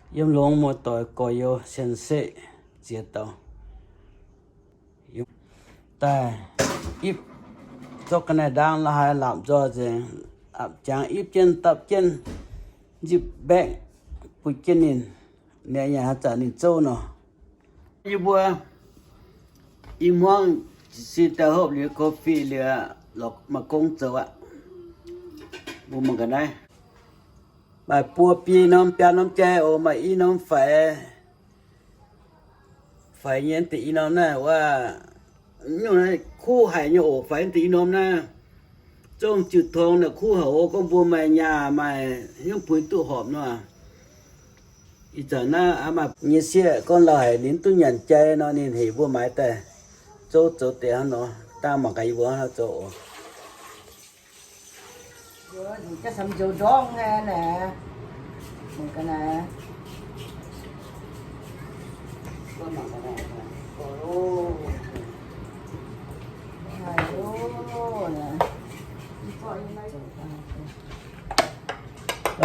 Yiem longx muoz-doic gorx-youz cien-ceqv ziex dauh. Daaih ipv zorqv ga'naaiv ndaang la'haaix laapc nzoih nzengc, aapv jangx ipv jienv dapv jienv nzipv mbaeqv bun jienv ninh, ninh yaac haaix zanc ninh zouv nor. Yie mbuo i hmuangv si daaih hopv liuz coffee liuz, lorz maaih gong zoux aqv. Mbuo mangc ga'naaiv. Maaih buo biei norm biaa norm jai oc, maaih i norm faix, faix nyei deix i norm naaiv wuov, nyungc naaiv kuv haic nyei oc, faix deix i norm naaiv. Zong jiu tong naaiv kuv haic oc, gorngv mbuo maaih nyaah maaih nyungc buix duqv horpc nor. Ih zanc naaiv aqv maaih nyei sieqv gorngv lauh haic ninh duqv nyanc jai nor, ninh heuc mbuo maaiz daaih zouv zoux deix hnangv nor, dangh mangc gaax yie mbuo hnangv nor zoux oc.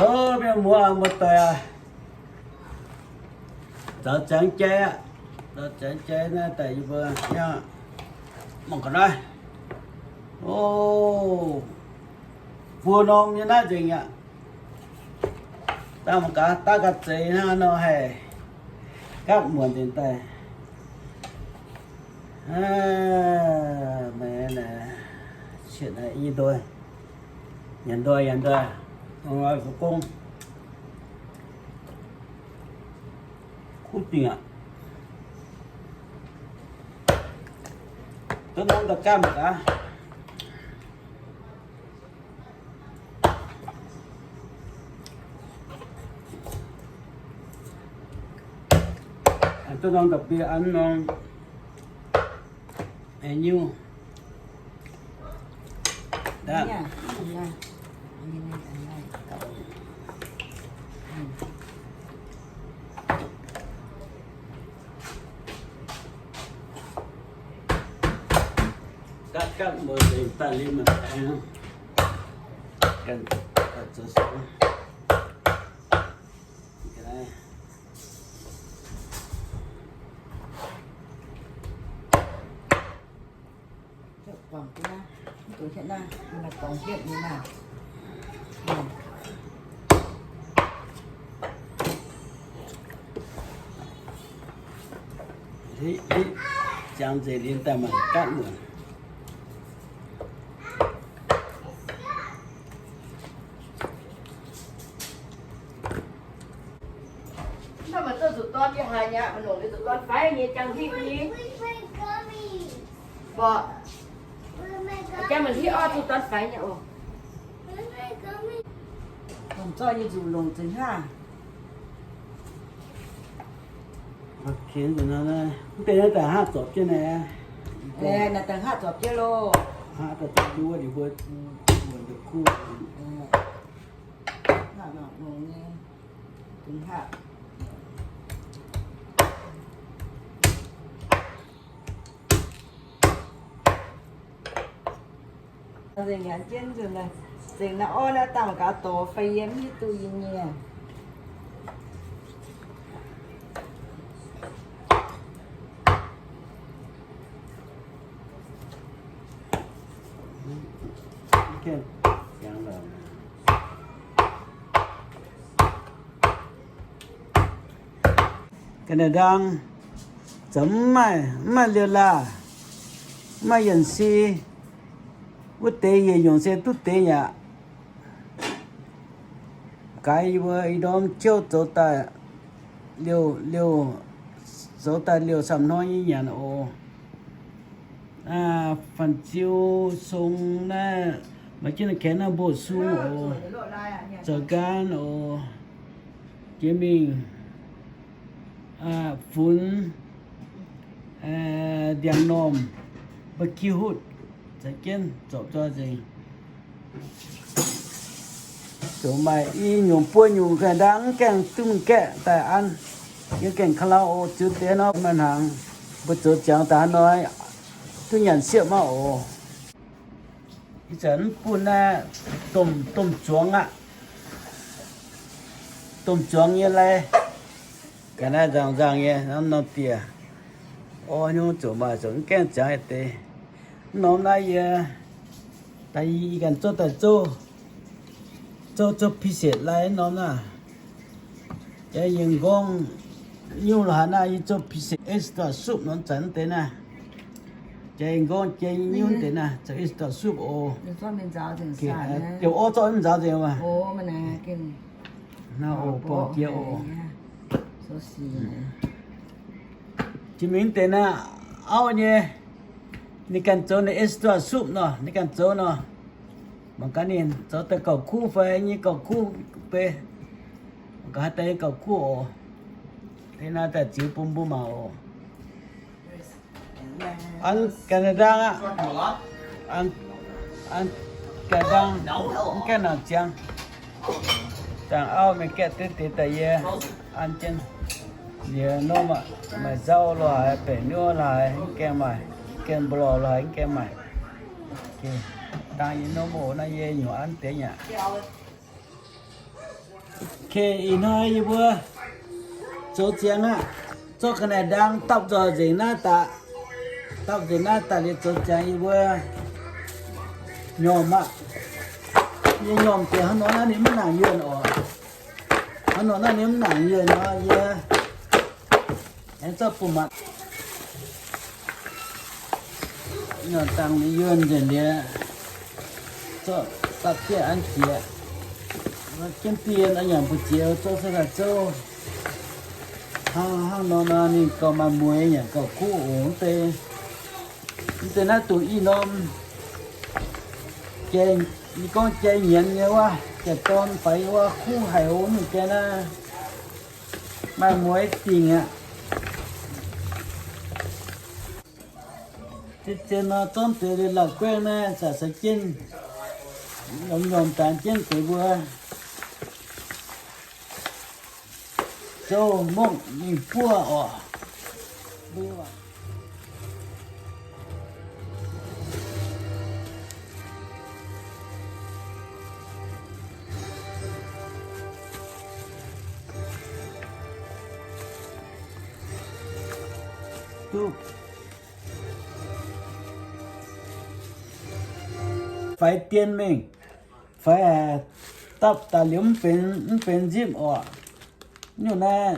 Ov, mienh muoz muoz-doic aac, zaux ziangx jai aqv. Zaux ziangx jai naaiv daaih yie mbuo hnangv, mangc ga'naaiv. Ov, buo norm nyei naaiv nzengc aqv. Dangh mangc gaax, daav ga'naaiv zeix hnangv nor haih gaatv muonc nzengc daaih. Meih naaic, sietc naaic i ndoi, nyanc ndoi nyanc ndoi, gong, kuv dingh aqv. Duqv norm da'gaamh aqv. Duqv norm da'biei an norm, nyungc. Gapv gapv mbuo daaih liemh maengx ganh zoux sou. Jangx nzengc liemh daaih mangc gapv muonc. Mv baac zuqc dorn nyei haaix nyungc, maiv longc liuz zuqc dorn faix nyei, jangx hiuv nyei. Mborqv, jangx maiv hiuv orv, zuqc dorn faix nyei oc. Mv zorqv nyei zuqc longc zengc hnangv. Mv deix naaiv daaih haav zorpc jienv naaiv. Naaiv daaih haav zorpc jienv loh. Haav daaih duqv wuov, ninh mbuo wuonx daaih kuv. Haav mangc longx nyei, dungx haav. Nzengc nyanc jienv nzunc, zengc naaiv orv naaiv dangh gaax dorh fai yiem hiuv duqv yie nyei. Ga'naaiv ndaang, za'gengh mv maaih, mv maaih liuz laah, mv maaih yienc si, wuov deix yietc nyungc se duqv deix yaac gaax yie mbuo ih ndorm ciouv zoux daaih liouh, liouh, zoux daaih liouh samh hnoi nyei nyanc oc. Fanh ziu song naaiv, maaih jienv kaeqv naaiv mbuo sung oc, zoux nqaanv oc, jiex mingh funx ndiangx-normh, barbecue hutv, za'gengh zorpc zoih nzengc. Zoux maaih i nyungc buo nyungc ga'naaiv ndaang mv gaengh duqv mingh gaeqv daaih an. Yie gaengh ka'lauh oc, ziux deix nor maaih hnaangx, mbuo zoux ziangx daaih haaix hnoi duqv nyanc siepv maiv oc. Ih zanc mv bun naaiv domh, domh zuangx aqv. Domh zuangx nyei lai, Ga'naaiv nzangc-nzangc nyei norm-norm dieh. Orv nyungc zuqc maaih zuqc mv gaengh ziangx deix. Mv norm naaiv yie, daaih yie ganh zouv daaih zouv, zouv zouv pisietc lai mv norm naaiv. Jaax yie nqorngv nyungc lorqc haaix naaiv yie zouv pisietc extra soup norm zanc mv deix naaiv. Jaax yie nqorngv jiex nyungc deix naaiv zoux extra soup oc. Ziouc orv zorqv mv nzaaux nzengc maah. Naaiv oc, buangh jiex oc. Jiex mingh deix naaiv auv nyei, ninh ganh zoux ninh extra soup nor, ninh ganh zoux nor. Mangc gaax ninh zoux daaih gauh kuv fai nyei gauh kuv beiv. Mangc gaax haaix daaih nyei gauh kuv oc. Deix naaiv daaih ziux bun mbuo mangc oc. An ga'naaiv ndaang aqv. An ga'naaiv ndaang mv gaengh nangc ziangx. Dangh auv mienh gaeqv deix deix daaih yie an jienv. Liuz norm aqv, maaih nzauv lo haaix, baeqc niouv lo haaix mv gaengh maaih, gaengh mbu'lorh lo haaix mv gaengh maaih. Dangh yie norm oc, naaiv yie nyungc an deix nyei aqv. Okay, ih hnoi yie mbuo zoux ziangx aqv. Zorqv ga'naaiv ndaang dapv nzoih nzengc naaiv daaih. Dapv nzengc naaiv daaih liuz zoux ziangx yie mbuo nyormh aqv. Yie nyormh deix hnangv nor naaiv ninh mv nangc yuonh oc. Hnangv nor naaiv ninh mv nangc yuonh nor yie aengx zorqv bun maanc nyormh dangh ninh yuonh nzengc liuz, zorqv dapv diev an jiex. Jienv dien nyanc mbu'ziex zouv cuotv daaih zouv. Hnangv nor nor ninh gauh maaih mueiz nyanc gauh kuv oc. Mv deix, mv deix naaiv dongh i norm, yie gorngv jai nyienz nyei wuov, jai-dorn faix wuov kuv haic oc. Nyungc jai naaiv maaih mueiz dingc aqv. Zien-zien nor zorqv deix lauh guaengv naaiv caux seix jienv, nyormh nyormh daanx jienv deix mbuo zouv mongv mingh buov oc. Duqv faix dien mingh, faix dapv daaih liuz mv benx, mv benx nzipv oc. Nyungc naaiv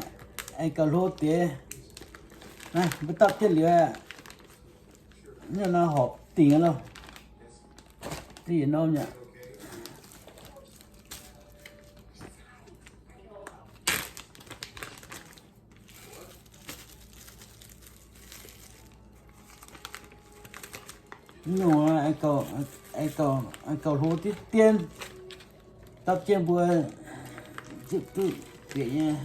aengx gauh hlo deix. Naaiv mbuo dapv jienv liuz, nyungc naaiv horpc dingc loh. Dingc norm nyei. Nyungc aengx gauh hlo deix dien, dapv jienv mbuo zipv duqv bieqc nyei.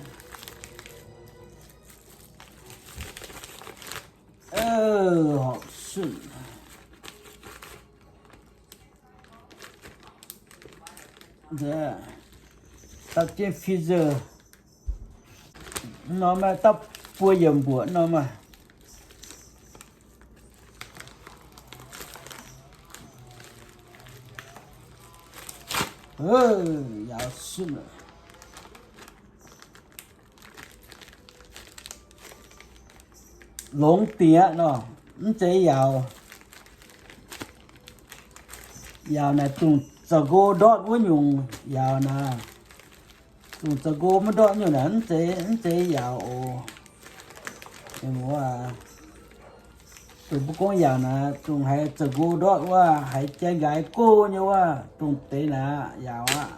Horpc sunh. Dapv jienv freezer. Norm maaih dapv buo yiemc mbuoqc norm maaih. Yaauc sunh. Longx dingc aqv nor, mv zeiz yaauc. Yaauc naaic dongh za'nqo ndortv wuov nyungc yaauc naaic. Dongh za'nqo maiv ndortv nyungc naaic mv zeiz, mv zeiz yaauc oc. Dongh mbuo gorngv yaauc naaic, dongh haiz za'nqo ndortv wuov, haiz jai nqaaix go nyei wuov, dongh deix naaic yaauc aqv.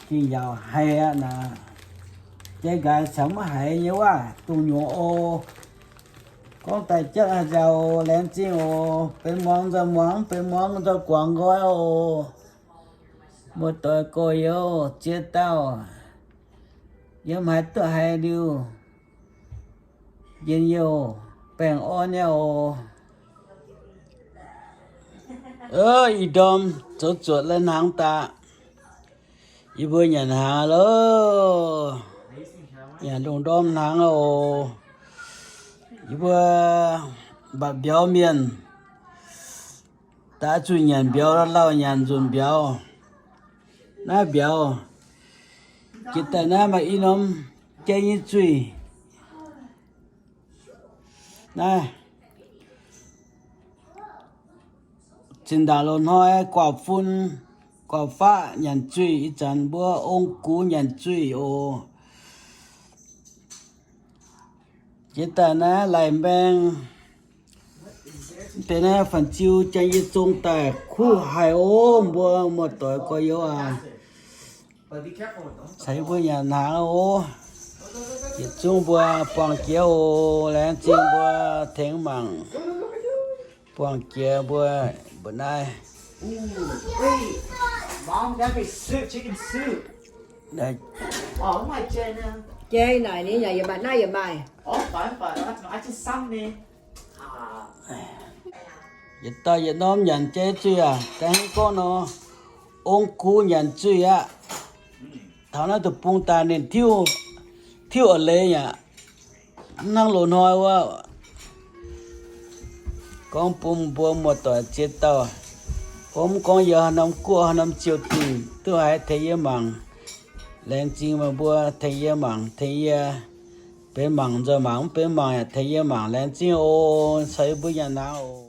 Gengh yaauc haiz aqv naaic. Jai nqaaix caux maiv haiz nyei wuov, dongh nyuoz oc. Gorngv daaih jatv haaix nzauc laengz zingh oc. Benx muangx nzauh muangx, benx muangx nzauh guangc nqoi oc. Muoz-doic gorx-youz ziex dauh, yiem haaix duqv haiz liuz, njien-youh baengh orn nyei oc. Ih ndorm zoux zuotc lai hnaangx daaih, yie mbuo nyanc hnaangx loh. Nyanc lungh ndorm hnaangx oc. Yie mbuo mbatc mbiauz mienh, daaih zuqc nyanc mbiauz, lauh nyanc nzunc mbiauz. Naaiv mbiauz jiex daaih naaiv maaih i norm jai nyei zuih. Naaiv zinh ndaangc loz-hnoi guaax fun, guaax faqv nyanc zuih, ih zanc mbuo ong gux nyanc zuih oc. Jiex daaih naaiv laih mbaeng, deix naaiv fan-ziu jaa yie zong daaih kuv haic oc. Mbuo muoz-doic gorx-youz aac, caux yie mbuo nyanc hnaangx oc. Yietc zungv mbuo buangh jiex oc. Laengz zingh mbuo tengx mangc. Buangh jiex mbuo mbu'naaiv. Jai naaic ni yaac maaih, naaiv yaac maaih. Yietc dauh yietc norm nyanc jai zuih aac. Da'haiz gorngv nor, ong gux nyanc zuih aqv. Taux naaiv deic-bung daaih ninh tiuv, tiuv a'leiz aqv. Mv hnangv loz-hnoi wuov, gorngv bun mbuo muoz-doic ziex dauh, gorngv mv gorngv yiem haaix norm guoqv haaix norm ziouh dingh duqv haih tengx yie mangc. Laengz zingh meih mbuo tengx yie mangc, tengx yie benx mangc nzoih mangc, mv benx mangc yaac tengx yie mangc. Laengz zingh oc. Caux yie mbuo nyanc hnaangx oc.